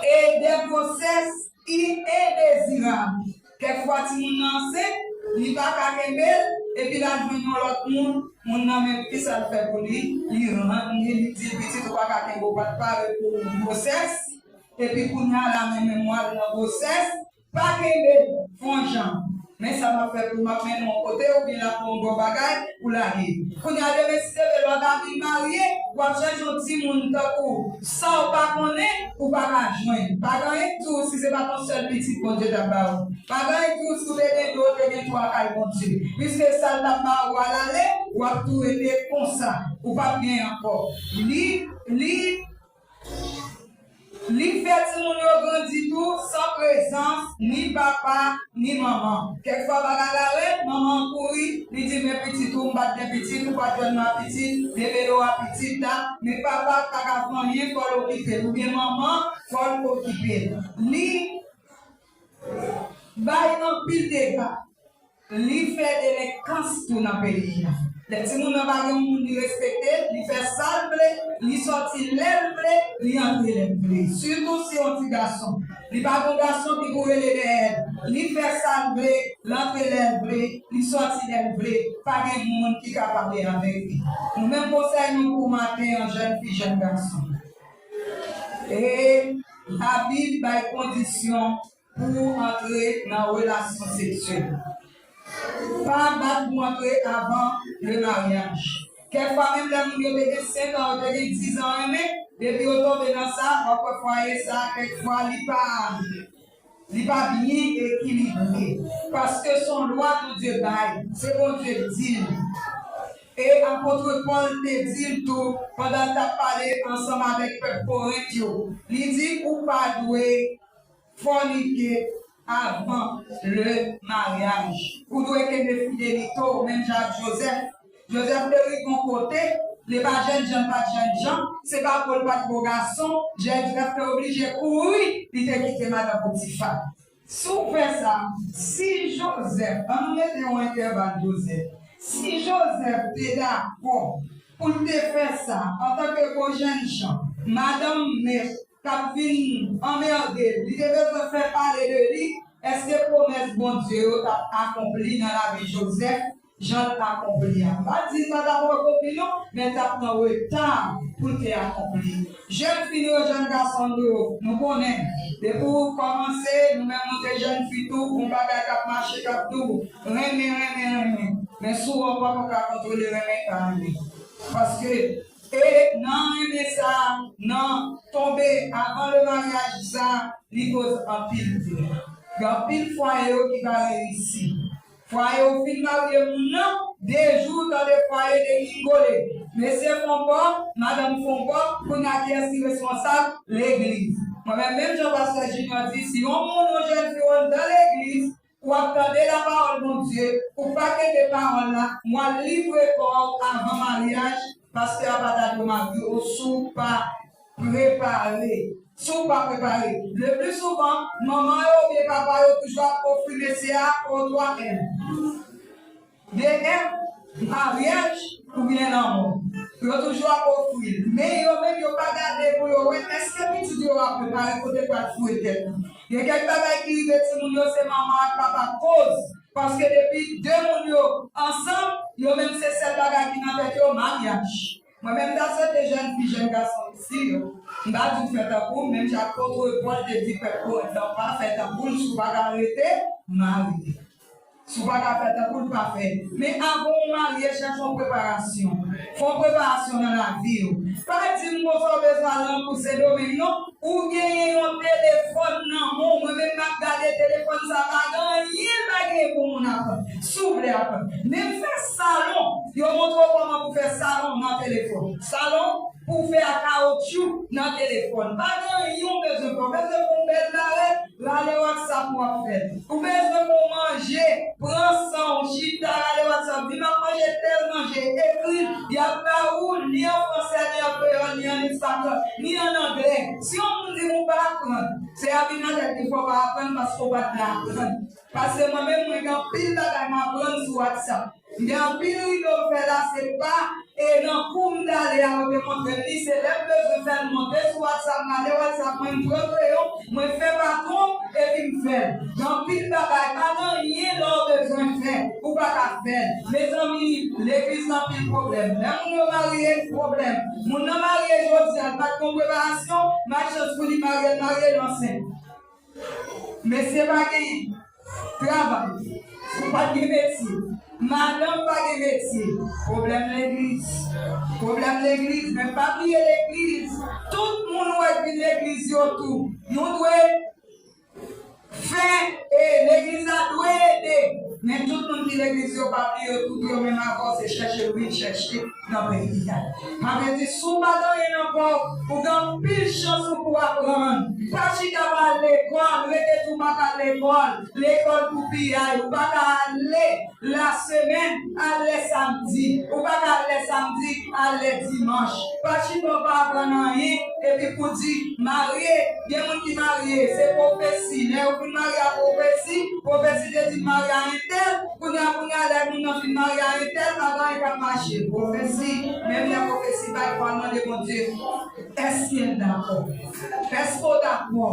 e de gwosès i-, endezirab. Kèk fwa timoun nan ansent, li pa ka kenbe l, epi l al jwenn yon lòt moun, moun nan menm ki sa l fè pou li, li rann li, li di l pitit ou pa ka kenbe, ou pa t pare pou gwosès, epi kounye a la menm menm w al nan gwosès, pa kenbe l, fè yon jan. Men sa m ap fè pou m ap mennen w yon kote, oubyen l ap fè yon bon bagay, ou lage. Kounye a demen si Dye vle lè w ta vin marye, w ap chèche yon timoun tankou sa w pa konnen, ou pa ka jwenn. Pa gen anyen k di w si se pa t yon sèl pitit Bondye t ap ba w. Pa gen anyen k di w si w te gen de, w te gen twa kay Bondye. Piske sa l t ap ba w a l ale, w ap tou rete konsa. Ou p ap gen ankò. Li, li, Li fè timoun yo grandi tou san prezans ni papa ni manman. Kèk fwa bagay la rèd, manman an kouri, li di, men pitit ou, m pa t gen pitit, ou pa t jwenn m a pitit, demeure w a pitit la, men papa pa ka fè anyen, fò l okipe l, oubyen manman, fò l okipe l. Li bay anpil dega. Li fè delenkans tou nan peyi a. Lè timoun nan pa gen yon moun li respekte, li fè sa l vle, li sòti lè l vle, li antre lè l vle. Sitou si yon ti gason. Li pa gen yon gason ki pou rele dèyè l. Li fè sa l vle, l antre lè l vle, li sòti lè l vle. Pa gen moun ki ka pale avèk li. Nou menm konsèy nou pou maten an, jèn fi, jèn gason. E Labib bay kondisyon pou antre nan relasyon seksyèl. Pa bat pou antre avan le maryaj. Kèk fwa menm lè moun yo te gen senk an, yo te gen diz an renmen, depi yo tonbe nan sa, w ap wè fwaye sa, kèk fwa li pa, li pa byen ekilibre. Paske se yon lwa Bondye bay, se Bondye k di l. E apot Pòl te di l tou, pandan l t ap pale ansanm avèk pèp Korent yo, li di, ou pa dwe fònike avan le maryaj. Ou dwe kenbe fidelite w, menm jan ak Jozèf. Jozèf te rive yon kote, li pa jènjan, li pa t jènjan, se pa bò l pa t bò gason, Jozèf te oblije kouri, li te kite madanm Potifa. Si w fè sa, si Jozèf, ann nou mete yon entèval Jozèf, si Jozèf te dakò pou l te fè sa antanke gwo jènjan, madanm mèt k ap vin anmède l, li te bezwen fè pale de li, èske pwomès Bondye yo t ap akonpli nan lavi Jozèf jan l akonpli a? M pa di l pa t ap akonpli non, men l t ap pran reta pou l te akonpli. Jèn fi nou yo, jèn gason nou yo, nou konnen, depi w kòmanse, nou menm nou te jèn fi tou, gon bagay k ap mache, k ap di w, renmen, renmen, renmen. Men si w pa ka kontwole renmen, pa renmen. Paske E nan renmen sa, nan tonbe avan le maryaj sa, li koz anpil dwòl. Gen anpil fwaye yo ki pa reyisi. Fwaye yo fin marye moun nan, de jou tande fwaye degringole. Mesye fon bò, madanm fon bò, kounye a kiyès ki responsab? Legliz. Mwen menm, menm jan pastè Junior di, si yon moun, yon jèn fi w anndan legliz, w ap tande lapawòl Bondye, ou pa kenbe pawòl la, w al livre kò w avan maryaj, pastè a pa ta dwe marye w si w pa prepare. Si w pa prepare. Le pli souvan, manman yo oubyen papa yo toujou ap ofri mesye a o twa M. De M, maryaj oubyen lanmò. Yo toujou ap ofri l. Men yo menm yo pa gade pou yo wè èske pitit yo a prepare kote l pral foure tèt li. Gen kèk bagay ki rive timoun yo, se manman ak papa k koz. Paske depi de moun yo ansanm, yo menm se sèl bagay ki nan tèt yo, maryaj. Mwen menm, m ta swete jèn fi, jèn gason isi yo, m ta di w fè tankou m, menm jan apot Pòl te di pèp Korent lan, pa fè tankou l, si w pa ka rete marye. Si w pa ka fè tankou l, pa fè. Men avan w marye, chèche yon preparasyon. Fè yon preparasyon nan lavi w. Pa di m konsa w bezwen al nan kou Sendomeng non. Ou genyen yon telefòn nan men w. Mwen menm m ap gade telefòn sa, pa gen anyen l pa genyen pou moun aprann. Si w vle aprann. Menm fè salon, yo montre w kòman pou fè salon nan telefòn. Salon pou w fè a kawotchou nan telefòn. Pa gen anyen w bezwen fè. W bezwen fè yon bèl barèt, rale WhatsApp w ap fè l. Ou bezwen pou w manje, pran san w, chita, rale WhatsApp, di m ap manje tèl manje, ekri l, y ap ba ou ni an fransè, ni an kreyòl, ni an espanyòl, ni an anglè. Si yon moun di m ou pa aprann, se a vin nan tèt li fò w pa aprann paske w pa t vle aprann. Paske mwen menm, mwen gen anpil bagay m aprann sou WhatsApp. Gen anpil rido m fè la, se pa, e nan kou m t ale a, yo te montre m li, se lè m bezwen fè l monte sou WhatsApp, m ale WhatsApp mwen, m pran kreyon, mwen fè patwon, epi m fè l. Gen anpil bagay, pa gen anyen lè w bezwen fè, ou pa ka fè l. Mezanmi, legliz nan anpil pwoblèm. Lè moun yo marye, pwoblèm. Moun nan marye jodi a, l pa t gon preparasyon, malchans pou li marye, l marye, l ansent. Mesye pa gen travay. Ou pa gen metye. Madanm pa gen metye. Pwoblèm legliz. Pwoblèm legliz. Men pa bliye legliz. Tout moun ou wè k vin legliz yo tou. Nou dwe fè, e legliz la dwe ede. Men tout moun ki legliz yo pa bliye yo, tout yo menm avè w se chèche l vin chèche. Nan peyi a. Sa vle di, si w pa gen anyen nan kò w, ou gen anpil chans ou pou aprann. Pa chita pa al lekòl, rete tou pa al lekòl. Lekòl pou piyay, ou pa ka ale lasemèn, al lè samdi. Ou pa ka al lè samdi, al lè dimanch. Pa chita w pa aprann anyen, epi pou di, marye, gen moun ki marye, se pwofesi. Lè yo fin marye a pwofesi, pwofesi te di marye a entèl, kounye a, kounye a, lè moun nan fin marye a entèl, pa gen anyen k ap mache. Pwofesi, menm lè pwofesi bay, fò w al mande Bondye, èske l dakò? Èske w dakò?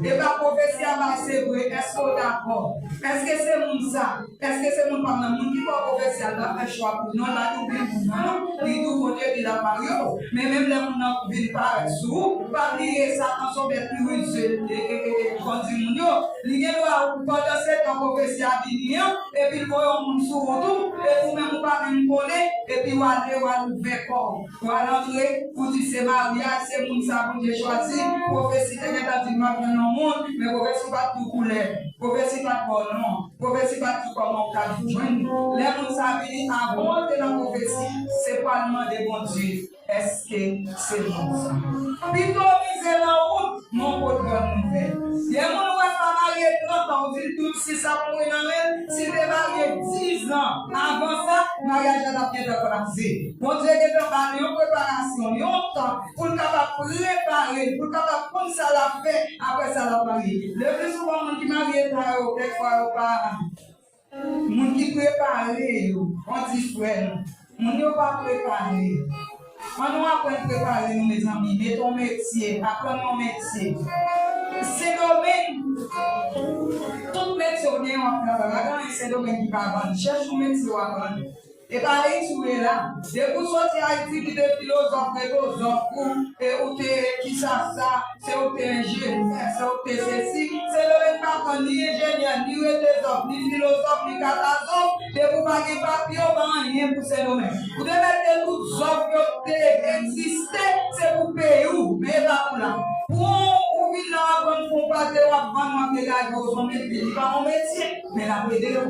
E pa pwofesi a bay, se vre, èske w dakò? Èske se moun sa? Èske se moun pa m nan? Moun ki ba w pwofesi a, l pa fè chwa pou non, l pa di w vin moun nan, non. Li di w Bondye di l ap marye w. Men menm lè moun nan vin parèt sou ou, pa bliye Satan se yon bèt ki rize, e, e, e, e, kòm di moun yo. Li gen dwa, pandan se tan pwofesi a vini an, epi l voye yon moun sou ou tou, epi ou menm ou pa menm konnen, epi w ale, w al ouvè kò w. W al antre, ou di se maryaj, se moun sa Bondye chwazi, pwofesi te gentan di m ap jwenn yon moun, men pwofesi pa t di w koulè, pwofesi pa t ba w non, pwofesi pa t di w kòman w t ap jwenn li. Lè moun sa vini, avan w antre nan pwofesi, se pou w al mande Bondye. Èske se moun sa? Pito mize nan wout, men w pot bòn nouvèl. Gen moun ou wè pa marye trant an, ou di l dout si sa mouri nan men l, si l te marye diz an avan sa, maryaj la t ap gentan kraze. Bondye gentan ba l yon preparasyon, yon tan pou l kapab prepare l, pou l kapab konn sa l ap fè apre sa l ap marye. Le pli souvan, moun ki marye ta yo, dèfwa yo pa moun ki prepare yo, on ti frè nou. Moun yo pa prepare. Ann nou aprann prepare nou, mezanmi. Mete yon metye, aprann yon metye. Sendomeng, tout metye w gen w ap travay. Pa gen anyen Sendomeng ki pa vann. Chèche yon metye w aprann. E pa Ayiti w ye la. Depi w soti Ayiti, kite filozòf, retozòf ou, e ou te kisasa, se ou te enjenyè, se ou te sesi. Sendomeng pa pran ni enjenyè, ni retezòf, ni filozòf, ni katazòf. Depi w pa gen papye, w pa anyen pou Sendomeng. Ou te mete tout zòf yo te egziste, se pou peyi w, men e pa pou la. Pou ou vin la w ap vann fon pate, w ap vann, w ap degaje w, se yon metye, li pa yon metye, men l ap ede w.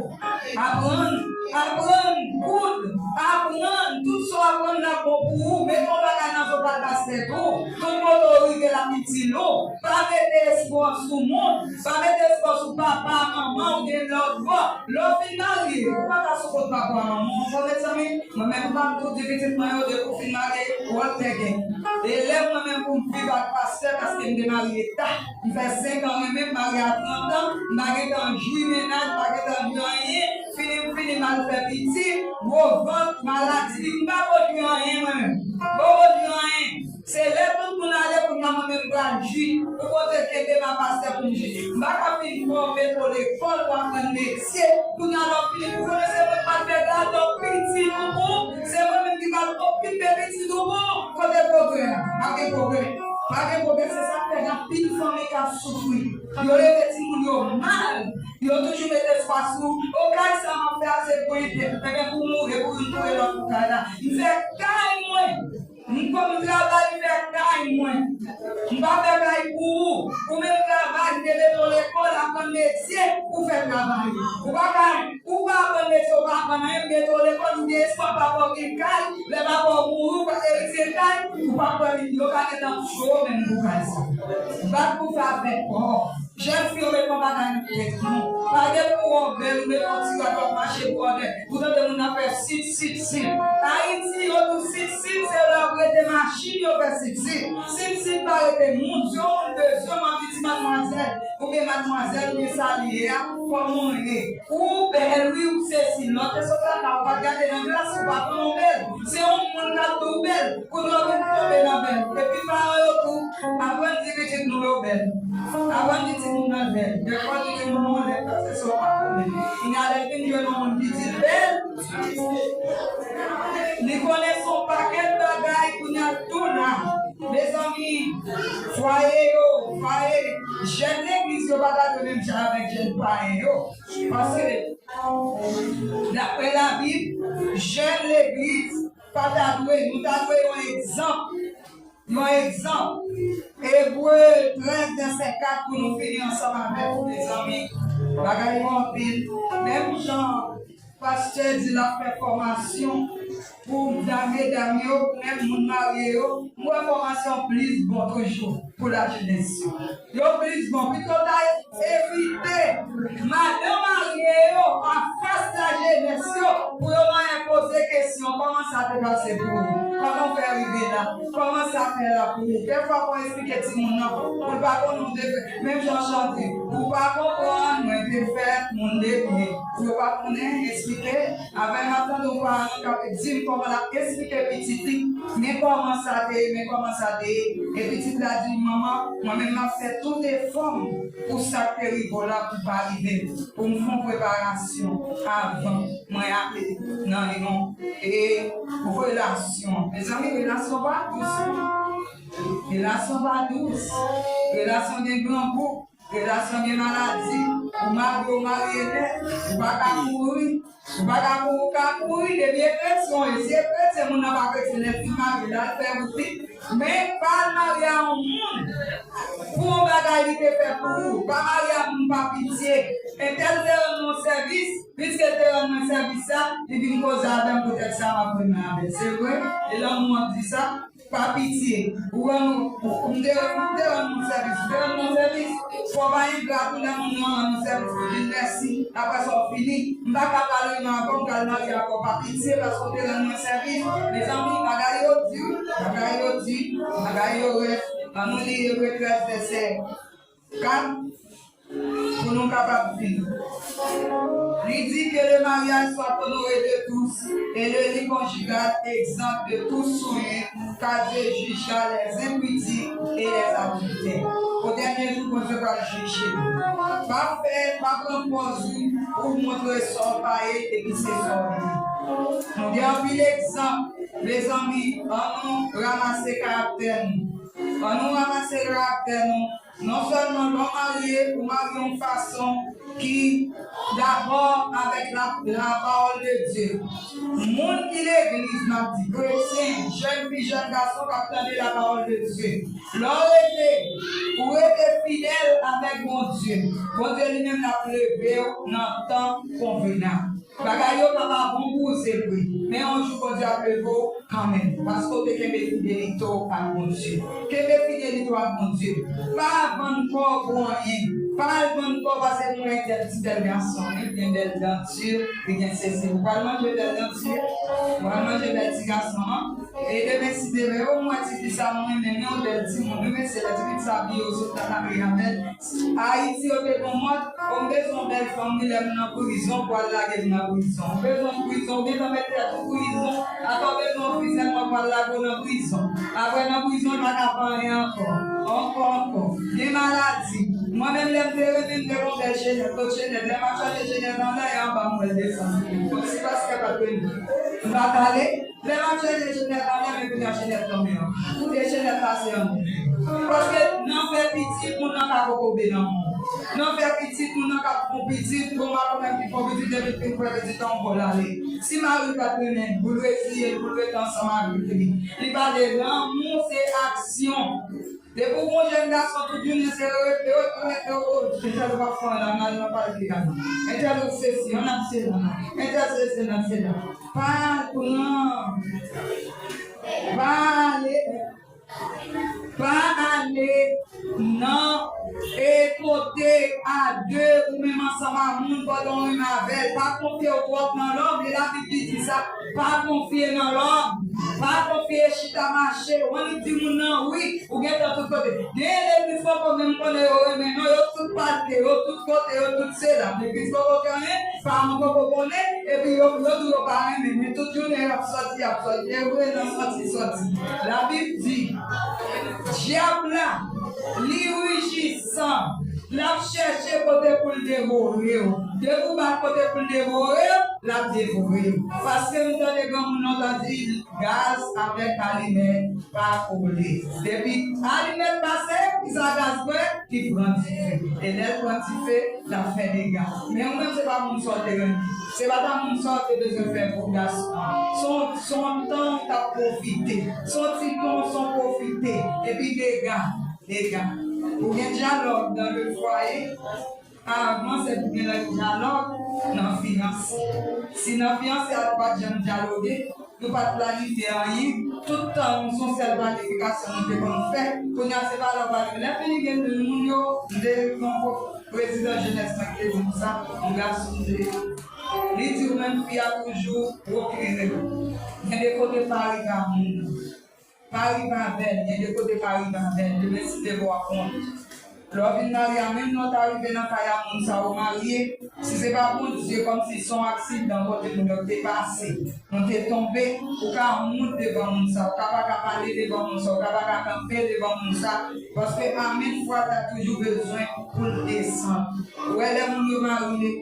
Aprann, aprann, koud, aprann, tout sa w aprann la bon pou ou. Mete yon bagay nan zo pa l pastè tou. Tout moto rive l ap itil ou. Pa mete espwa w sou moun, pa mete espwa w sou papa, manman, oubyen lòt bò. Lè w fin marye, ou pa ka sou kont papa, manman w ankò, mezanmi. Mwen menm, m pa m tou di pitit mwen yo, depi w fin marye, ou ap fè gen. E lè mwen menm pou m viv ak pastè, paske m te marye ta. M fè senk an renmen, m marye a trant an, m pa gentan jwi mennaj, m pa gentan jwi anyen, fini m fini m al fè pitit, gwo vant, maladi, m pa ko jwi anyen mwen menm. M poko jwi anyen. Se lè tout moun ale kounye a mwen menm m pral jwi. Ou pote kenbe m a pastè pou m jwi. M pa ka fin fè w mete w lekòl pou aprann metye. Kounye a lè w fini, ou konnen se mwen k pral fè gadò pitit ou pou ou. Se mwen menm ki pral okipe pitit ou pou ou. Kote pwogrè a? Pa gen pwogrè. Pa gen pwogrè, se sa k fè gen anpil fanmi k ap soufri. Yo leve timoun yo mal. Yo toujou mete espwa sou, o kay sa m ap fè a se pou ede. Enben pou mouri, pou youn touye lòt pou kay la. M fè kay mwen. M konn travay, m fè kay mwen. M pa fè kay pou ou. Ou menm travay, te mete w lekòl, aprann metye, ou fè travay. Ou pa ka, ou pa aprann metye, ou pa aprann anyen, m mete w lekòl, ou gen espwa papa w gen kay, lè papa w mouri, ou pa eritye kay, ou pa pran li, yo pa gentan touche w menm pou kay sa. Bat pou favè pa w. Jèn fi yo met yon bagay nan tèt nou. Pa gen pou w bèl, ou met yon ti rad w ap mache bwòdè. Ou tande moun ap fè sit, sit, sit. Ayiti, yo tou sit, sit, se lè w ap rete machin, yo fè sit, sit. Sit, sit pa rete moun. Si yon moun bezwen w, w ap di ti madmwazèl, oubyen madmwazèl, oubyen sa li ye a, kòman w ye? Ou bèl, wi, ou sesi. Lè w te sot lakay ou, ou pa t gade nan glas, ou pa konnen w bèl. Se yon moun k ap di w bèl. Kounye a w vin tonbe nan bèl. Epi paran yo tou, aprann di pitit nou yo bèl. Aprann di timoun nan bèl. Dèfwa di timoun nan lè, paske se w pa konnen. Kounye a lè l vin jwenn yon moun ki di l bèl, li konnen se yon pakèt bagay kounye a tou la. Mezanmi, fwaye yo, fwaye, jèn legliz yo pa ta dwe menm jan avèk jèn payen yo. Paske, daprè Labib, jèn legliz pa ta dwe, nou ta dwe yon egzanp. Yon egzanp. Ebre trèz, vèsè kat, pou nou fini ansanm avèk ou, mezanmi. Bagay yo anpil. Menm jan pastè di l ap fè fòmasyon pou medam yo, pou menm moun marye yo, m wè fòmasyon plis bon toujou pou lajenès yo. Yo plis bon. Pito ta envite madanm marye yo anfas lajenès yo pou yo manyen poze kesyon, kòman sa te pase pou ou? Kòman w fè rive la? Kòman sa fè la pou ou? Dèfwa pou w eksplike timoun nan, pou l pa konnen w te fè. Menm jan Chante, ou pa konprann, mwen te fèt, moun de byen. Pou yo pa konnen, eksplike. Avè m ap tande yon paran k ap di m kòman l ap eksplike pitit li, men kòman sa te ye, men kòman sa te ye. E pitit la di l, manman, mwen menm m ap fè tout efò m pou sa k te rive w la pou pa rive m, pou m fè yon preparasyon avan mwen ale nan yon, e, relasyon. Mezanmi, relasyon pa dous. Relasyon pa dous. Relasyon gen grangou. Relasyon gen maladi. Ou marye, ou marye nèt. Ou pa ka kouri. Ou pa ka kouri, ou ka kouri. Depi e kretyen, e si e kretyen, moun nan pa kretyen, lè l fin marye, l al fè wout li. Men pa al marye a yon moun pou yon bagay li te fè pou ou. Pa marye a moun pa pitye. Entèl te rann mwen sèvis, piske l te rann mwen sèvis sa, li vin koze avè m poutèt sa m ap renmen avè l. Se vre? E lanmou an di sa? Pa pitye. Ou rann, ou, ou, m te, m te rann moun sèvis. Ou te rann moun sèvis? Fò w pa engra tou lè moun nan rann ou sèvis, ou di l mèsi. Apre sa, w fini. M pa ka pale non ankò, m pral marye ankò. Pa pitye, paske w te rann mwen sèvis. Mezanmi, bagay yo di, bagay yo di, bagay yo rèd. Ann nou li Ebre trèz vèsè kat pou nou kapab fini. Li di que le mariage soit honoré de tous et le lit conjugal exempt de tout souillure, car Dieu jugera les impudiques et les adultères. O dènye jou, Bondye pral jije nou. Pa fè, pa pran pòz ou pou w montre sa w pa ye epi se sa w ye. Nou gen anpil egzanp, mezanmi, ann nou ranmase karaktè nou. Ann nou ranmase karaktè nou. Non sèlman lè w marye, ou marye yon fason ki dakò avèk la, la parole de Dieu. Moun ki legliz, m ap di, kretyen, jèn fi, jèn gason k ap tande la parole de Dieu. Lè w rete, ou rete fidèl avèk Bondye, Bondye li menm l ap leve w nan tan konvenab. Bagay yo ka pa bon pou ou, se vre. Men yon jou Bondye ap leve w kanmenm. Paske w te kenbe fidelite w ak Bondye. Kenbe fidelite w ak Bondye. Pa vann kò w pou anyen. Pa al vann kò w paske mwen entèl ti bèl gason. Li gen bèl danti, li gen sesi. Ou pral manje bèl danti, ou pral manje bèl ti gason an. E demen si demen, o mwen ti fi sa mwen renmen, men yon bèl timoun. Wi, mesye, lè ti fi sa abiye, w sot nan lari avè l. Ayiti, yo te gon mòd, o m bezwen yon bèl fanm, wi, lè m nan prizon, pou al lage m nan prizon. Ou bezwen prizon, ou gentan met tèt ou prizon. Atò w bezwen yon fi sèlman pou al lage w nan prizon. Apre nan prizon, l pa ka fè anyen ankò. Ankò, ankò. Gen maladi. Mwen menm, lè m te renmen, m te gon bèl chenèt, lòt chenèt. Lè m ap chache chenèt anlè, e anba m wè l desann. Kòmsi paskè pa t renmen. M pa t ale. Lè m ap chèche chenèt la, lè m vin nan chenèt nan men an. Koute chenèt la se an. Paske nan fè pitit, moun nan ka kokobe nan moun. Nan fè pitit, moun nan ka fon pitit, bon, m pa konnen ki fon pitit, depi l fin fè pitit an, bon, l ale. Si mari l pa t renmen l, pou l reziye l, pou l rete ansanm avèk li. Li pale, lanmou se aksyon. Depi w gon jèn gason, tout jounen se rete, rete, rete, o, entèl w ap fè la, nan, nan pale ki la. Entèl ou sesi, ann ap sela. Entèl sesi, ann ap sela. Pa pran. Pa ale. Pa ale nan e kote a de ou menm ansanm a moun pandan w renmen avè l. Pa konfye w twòp nan lòm. E Labib ki di sa. Pa konfye nan lòm. Pa konfye chita mache. W annik di moun nan wi. Ou gentan tout kote. Gen legliz poko menm konnen yo renmen non. Yo tout pase, yo tout kote, yo tout sela. Legliz poko konnen. Paran poko konnen, epi yo, yo di yo pa renmen, men tout jounen y ap sòti, y ap sòti. E vre nan sòti, sòti. Labib di, dyab la, li rijisan, l ap chèche kote pou l devore w. Depi w ba l kote pou l devore w, l ap devore w. Paske m tande granmoun nan ta di, gaz avèk alimèt pa kole. Depi alimèt pase, ki sa gaz pran? Li pran dife. E lè l pran dife, l ap fè dega. Men ou menm, se pa moun sa w te renmen. Se pa ta moun sa w te bezwen fè pou gason an. Se yon, se yon tan ou t ap pwofite. Se yon ti tan, se yon pwofite. Epi dega, dega. Pou gen dyalòg dans le foyer, avan se pou gen dyalòg nan fiyanse. Si nan fiyanse a nou pa t janm dyaloge, nou pa t planifye anyen, tout tan nou se yon sèl planifikasyon nou te konn fè. Kounye a se pa lè w pale. Lè fini gen moun yo, m te gen yon prezidan jenès mwen ki te di m sa, yon gason m te. Li di ou menm fi a toujou pwokire w. Gen de kote pa rive a moun nan. Pa rive avè l, gen de kote pa rive avè l, demen si te bò a kont. Lè w vin marye a, menm lè w ta rive nan kay a moun sa ou marye, si se pa Bondye, kòmsi se yon aksidan kote moun yo te pase, nou te tonbe, ou ka wont devan moun sa, ou ka pa ka pale devan moun sa, ou ka pa ka kanpe devan moun sa, paske amèn fwa ta toujou bezwen pou l desann. Ou wè lè moun yo marye,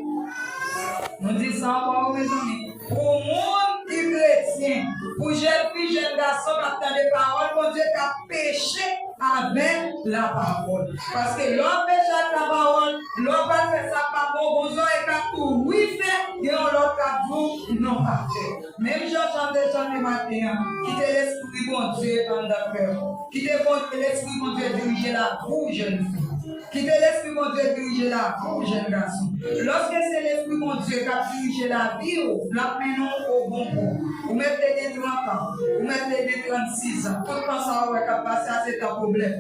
nou di sa ankò wi mezanmi. Pou moun ki kretyen, pou jèn fi, jèn gason k ap tande pawòl Bondye, k ap peche avèk lapawòl. Paske lè w ap peche ak lapawòl, lè w ap al fè sa k pa bon, gon zòrèy k ap di w wi fè, gen yon lòt k ap di w non pa fè. Menm jan Jan te chante maten an, kite lespri Bondye anndan kè w. Kite Bondye, lespri Bondye dirije lavi w, jèn fi. Kite lespri Bondye dirije lavi w, jèn gason. Lòske se lespri Bondye k ap dirije lavi w, l ap mennen w o bon pò. Ou mèt te gen trant an, ou mèt te gen trannsis an. Tout tan sa w wè k ap pase a, se tan pwoblèm.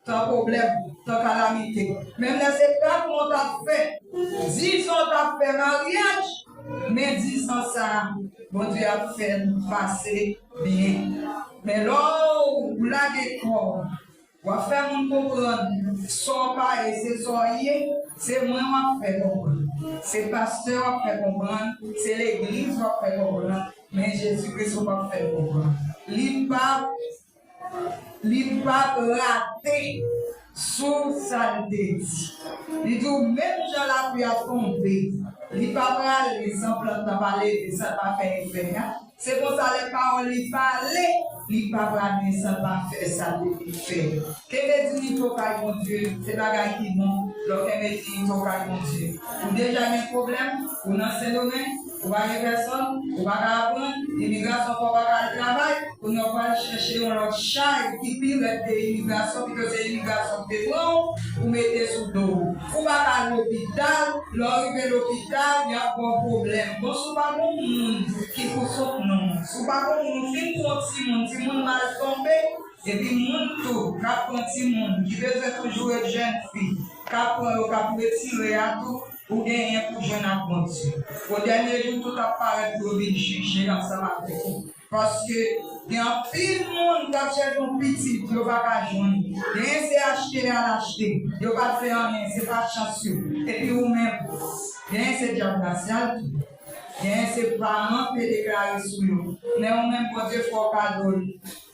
tan pwoblèm, tan kalamite. Menm lè se kat mwa w t ap fè, diz an w t ap fè maryaj, men diz an sa a, Bondye ap fè l pase byen. Men lè w lage kò w, w ap fè moun konprann sa w pa ye, se sa w ye, se mwen w ap fè konprann. Se pastè w ap fè konprann, se legliz w ap fè konprann, men Jezi Kris ou p ap fè l konprann. Li p ap Li p ap rate sou sa l te di. Li di w menm jan lapli a tonbe, li pa prale san plant lan pa leve, san l pa fè efè a. Se konsa lè pawòl li pale, li p ap rate san l pa fè sa l te fè. Kenbe diyite w kay Bondye, se bagay ki bon, lè w kenbe diyite w kay Bondye. Ou deja gen pwoblèm, ou nan Sendomeng, ou pa gen pèsonn, ou pa ka aprann, imigrasyon fè w pa ka al travay, kounye a w pral chèche yon lòt chay ki pi rèd ke imigrasyon, pito se imigrasyon ki te pran w, ou mete sou do w. Ou pa ka al lopital, lè w rive lopital, y ap ba w pwoblèm. Bon, si w pa gon moun ki pou soutni w, si w pa gon moun, ou fin pran timoun, timoun mal tonbe, epi moun tou k ap pran timoun, ki bezwen toujou ret jèn fi, k ap pran yo, k ap retire a tou, ou genyen pou jwenn ak Bondye. O dènye jou, tout ap parèt pou yo vin jije ansanm avèk ou. Paske gen anpil moun k ap chèche yon pitit, yo pa ka jwenn. Genyen se achte y al achte, yo pa t fè anyen, se pa chans yo. Epi ou menm, genyen se dyab la sal tou. Genyen se paran k te deklare sou yo. Men ou menm, Bondye fè w kado l.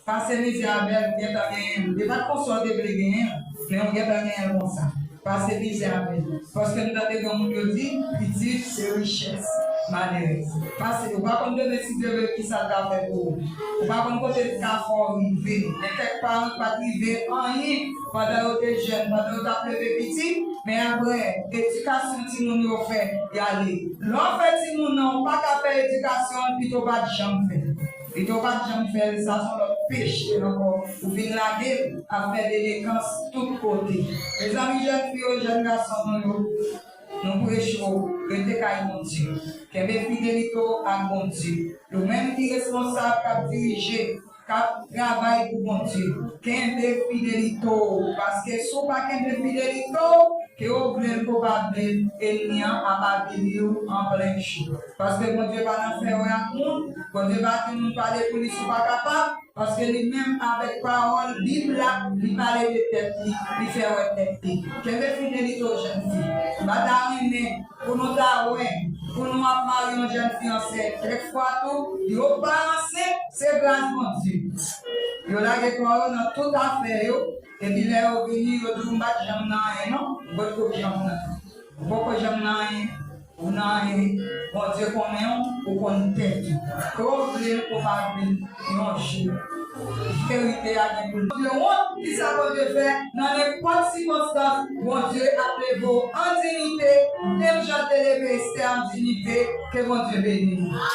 Pase mizè avè l, ou gentan genyen l. Li pa t konsa w te vle genyen l, men ou gentan genyen l konsa. Pase mizè avè l. Paske m tande gen moun yo di, pitit se richès malerèz. Pase, ou pa konn demen si Dye vle kisa l ka fè pou ou. Ou pa konn kote l ka fè w rive. Gen kèk paran k pa t rive anyen pandan yo te jèn, pandan yo t ap leve pitit, men apre, edikasyon timoun yo fè, y ale. Lè w fè timoun nan, ou pa ka fè edikasyon l, pito w pa t janm fè l. Pito w pa t janm fè l, sa se yon lòt peche ankò. Ou vin lage l ap fè delekans tout kote. Mezanmi, jèn fi yo, jèn gason nou yo, nou preche w, rete kay Bondye. Kenbe fidelite w ak Bondye. Ou menm ki responsab k ap dirije, k ap travay pou Bondye, kenbe fidelite w, paske si w pa kenbe fidelite w, ke w vle l, ke w pa vle l, ènmi an ap avili w an plen jou. Paske Bondye pa nan fè wè ak moun, Bondye pa di moun pale pou li si w pa kapab, paske li menm avèk pawòl, Bib la, li pale de tèt li, li fè wè tèt li. Kenbe fidelite w, jèn fi. M pa ta renmen pou nou ta wè, pou nou ap mare yon jèn fi ansent. Kèk fwa tou, yo pa ansent, se gras Bondye. Yo lage kò yo nan tout afè yo, epi lè yo vini, yo di w, "M pa t janm nan anyen, non, m potko janm nan. Ou poko janm nan anyen, ou nan anyen, Bondye konnen w, ou konn tèt ou." Ke w vle l, ke w pa vle l, yon jou, verite a gen pou l. Bondye wont, kisa Bondye fè? Nan nenpòt sikonstans, Bondye ap leve w an diyite, menm jan l te leve Estè an diyite, ke Bondye beni nou.